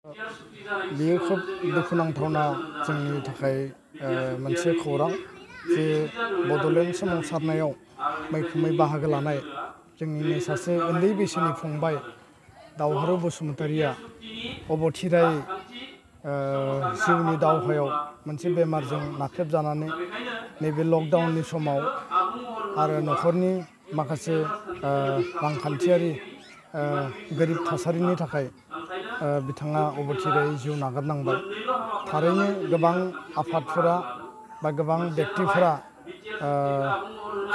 बेयो खोब दुखुनांथावना जोंनि थाखाय मोनसे खौरां जे बड'लेण्ड सोमावसारनायाव मैखोमै बाहागो लानाय जोंनिनो सासे उन्दै बैसोनि फंबाय दावहारु बसुमतारिया अबथिरायै जिउनि दावहायाव मोनसे बेमारजों नाख्रेबजानानै नैबे लकडाउननि समाव आरो न'खरनि माखासे रांखान्थियारि गोरिब थासारिनि थाखाय बिथाङा अबथिरायै जिउ नागारनांबाय। थारैनो गोबां आफादफोरा बा गोबां व्यक्तिफोरा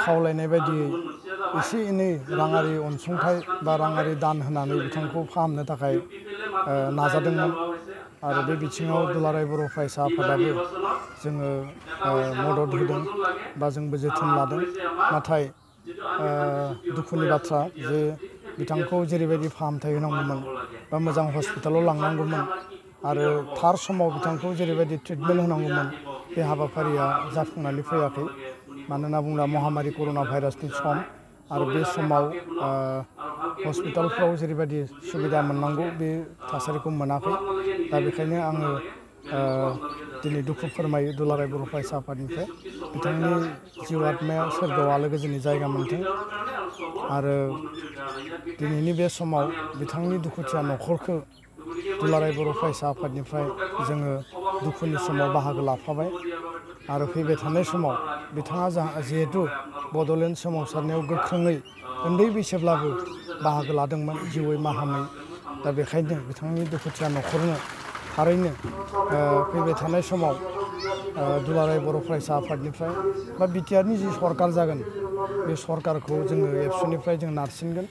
खावलायनाय बायदियै एसे एनै राङारि अनसुंथाइ बा राङारि दान होनानै बिथांखौ फाहामनो थाखाय नाजादोंमोन आरो बे बिथिङाव दुलाराय बर' फरायसा आफादाबो जोङो मदद होदों बा जोंबो जोथोन लादों। नाथाय दुखुनि बाथ्रा जे बिथांखौ जेरैबायदि फाहामथाय होनांगौमोन बा मोजां हस्पिटालाव लांनांगौमोन आरो थार समाव बिथांखौ जेरैबायदि ट्रिटमेन्ट होनांगौमोन बे हाबाफारिया जाफुंनानै फैयाखै। मानोना बुंब्ला महामारी कर'ना भाइरासनि सम आरो बे समाव हस्पिटालफ्राव जेरैबायदि सुबिदा मोननांगौ बे थासारिखौ मोनाखै। दा बेखायनो आङो दिनै दुखु फोरमायो दुलाराय बर' फरायसा आफादनिफ्राय बिथांनि जिउ आत्माया सोरगोआव आलो गोजोननि जायगा मोनथों आरो दिनैनि बे समाव बिथांनि दुखुथिया न'खरखौ दुलाराय बर' फरायसा आफादनिफ्राय जोङो दुखुनि समाव बाहागो लाफाबाय आरो फैबाय थानाय समाव बिथाङा जिहेतु बड'लेण्ड सोमावसारनायाव गोख्रोङै उन्दै बैसोब्लाबो बाहागो लादोंमोन जिउयै माहामै। दा बेखायनो बिथांनि दुखुथिया न'खरनो थारैनो फैबाय थानाय समाव दुलाराय बर' फरायसा आफादनिफ्राय बा बिटिआरनि जि सरकार जागोन बे सरकारखौ जोङो एबसुनिफ्राय जों नारसिनगोन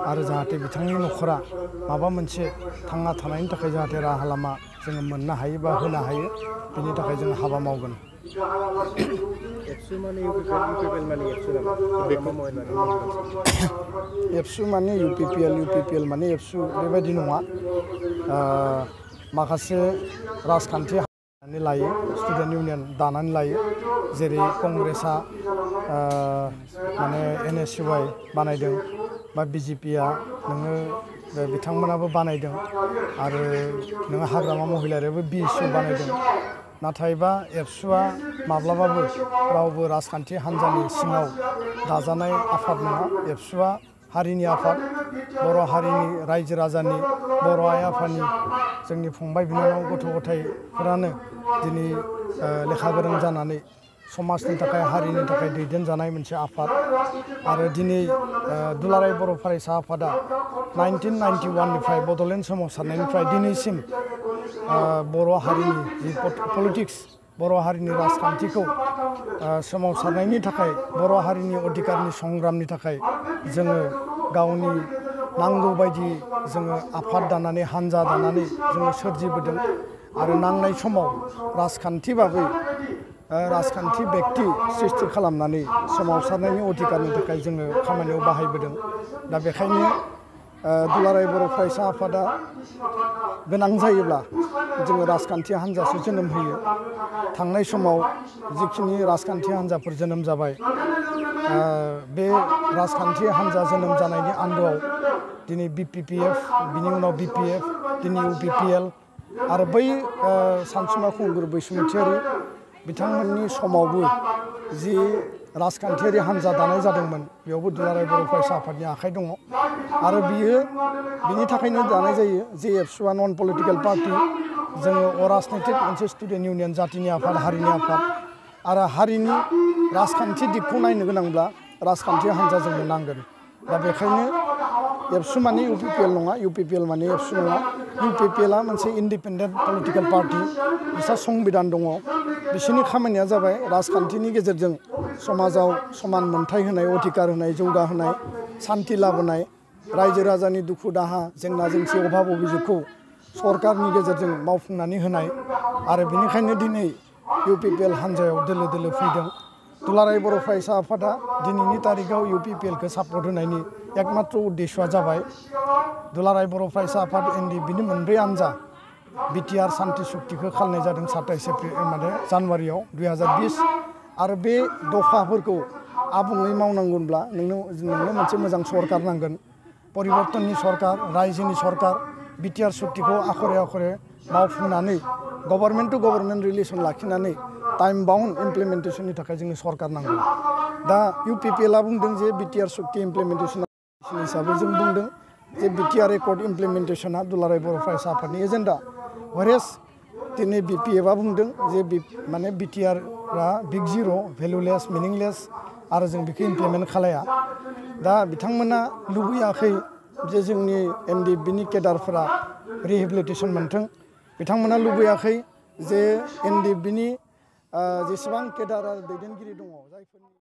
आरो जाहाथे बिथांनि न'खरा माबा मोनसे थांना थानायनि थाखाय जाहाथे राहा लामा जोङो मोननो हायो बा होनो हायो बिनि थाखाय जों हाबा मावगोन। एबसु माने इउपिपिएल माने एबसु बेबायदि नङा। माखासे राजखान्थि दानानै लायो स्टुडेन्ट इउनियन दानानै लायो जेरै कंग्रेसआ माने NSUI बानायदों बा बिजेपिआ नोङो बिथांमोनाबो बानायदों आरो नोङो हाग्रामा महिलारियाबो BSU बानायदों। नाथायबा एबसुआ माब्लाबाबो रावबो राजखान्थि हान्जानि सिङाव दाजानाय आफाद नङा। एबसुआ हारिनि आफाद बर' हारिनि रायजो राजानि बर' आइ आफानि जोंनि फंबाय बिनानाव गथ' गथायफोरानो दिनै लेखा गोरों जानानै समाजनि थाखाय हारिनि थाखाय दैदेनजानाय मोनसे आफाद आरो दिनै दुलाराय बर' फरायसा आफादा 1991निफ्राय बड'लेण्ड सोमावसारनायनिफ्राय दिनैसिम बर' हारिनि जि पलिटिक्स बर' हारिनि राजखान्थिखौ सोमावसारनायनि थाखाय बर' हारिनि अधिकारनि संग्रामनि थाखाय जोङो गावनि नांगौ बायदि जोङो आफाद दानानै हान्जा दानानै जोङो सोरजिबोदों आरो नांनाय समाव राजखान्थि बाबै राजखान्थि बेक्ति सृष्टि खालामनानै सोमावसारनायनि अधिकारनि थाखाय जोङो खामानियाव बाहायबोदों। दा बेखायनो दुलाराय बर' फरायसा आफादा गोनां जायोब्ला जोङो राजखान्थि हान्जासो जोनोम होयो। थांनाय समाव जिखिनि राजखान्थि हान्जाफोर जोनोम जाबाय बे राजखान्थि हान्जा जोनोम जानायनि आन्दोआव दिनै BPPF बिनि उनाव BPF दिनै UPPL आरो बै सानसुमा खुंगुर बैसुमुतियारि बिथांमोननि समावबो जि राजखान्थियारि हान्जा दानाय जादोंमोन बेयावबो दुलाराय बर' फरायसा आफादनि आखाइ दङ आरो बिनि थाखायनो दानाय जायो जे एबसुआ नन पलिटिकेल पार्टि जोङो अराजनैतिक मोनसे स्टुडेन्ट इउनियन जातिनि आफाद हारिनि आफाद आरो हारिनि राजखान्थि दिगखौ नायनो गोनांब्ला राजखान्थि हान्जा जोंनो नांगोन। दा बेखायनो एबसु माने UPPL नङा UPPL माने एबसु नङा। UPPLआ मोनसे इन्डिपेन्डेन्ट पलिटिकेल पार्टि बिसा संबिधान दङ। बिसोरनि खामानिया जाबाय राजखान्थिनि गेजेरजों समाजाव समान मोनथाय होनाय अधिकार होनाय जौगाहोनाय सान्थि लाबोनाय रायजो राजानि दुखु दाहा जेंना जेंसि अभाब अभियोगखौ सरकारनि गेजेरजों मावफुंनानै होनाय आरो बेनिखायनो दिनै UPPL हान्जायाव दोलो दोलो फैदों। दुलाराय बर' फरायसा आफादा दिनैनि तारिखाव UPPLखौ सापर्ट होनायनि एकमात्र उद्देश्यआ जाबाय दुलाराय बर' फरायसा आफाद बिनि मोनब्रै हान्जा बिटिआर सान्ति सुक्तिखौ खालामनाय जादों 27 जानुवारियाव 2020 आरो बे दफाफोरखौ आबुङै मावनांगौब्ला नोंनो मोनसे मोजां सरकार नांगोन परिबर्तननि सरकार रायजोनि सरकार बिटिआर सुक्तिखौ आखरे आखरे मावफुंनानै गभर्नमेन्ट टु गभर्नमेन्ट रिलेसन लाखिनानै टाइम बाउन्ड इमप्लिमेन्टेसननि थाखाय जोंनो सरकार नांगौ दा इउपिपिएलआ बुंदों जे बिटिआर सुक्ति इमप्लिमेन्टेसन हिसाबै जों बुंदों जे बिटिआर एकर्ड इमप्लिमेन्टेसना दुलाराय बर' फरायसा आफादनि एजेन्डा व्हेरेज दिनै बिपिएफआ बुंदों जे माने बिटिआरआ बिग जिर' भेलुलेस मिनिंलेस आरो जों बेखौ इमप्लिमेन्ट खालाया दा बिथांमोना लुबैयाखै जे जोंनि एनडिएफबिनि केडारफोरा रिहेबिलिटेसन मोनथों बिथांमोना लुबैयाखै जे एनडिएफबिनि जेसेबां केडार आरो दैदेनगिरि दङ जायफोरनि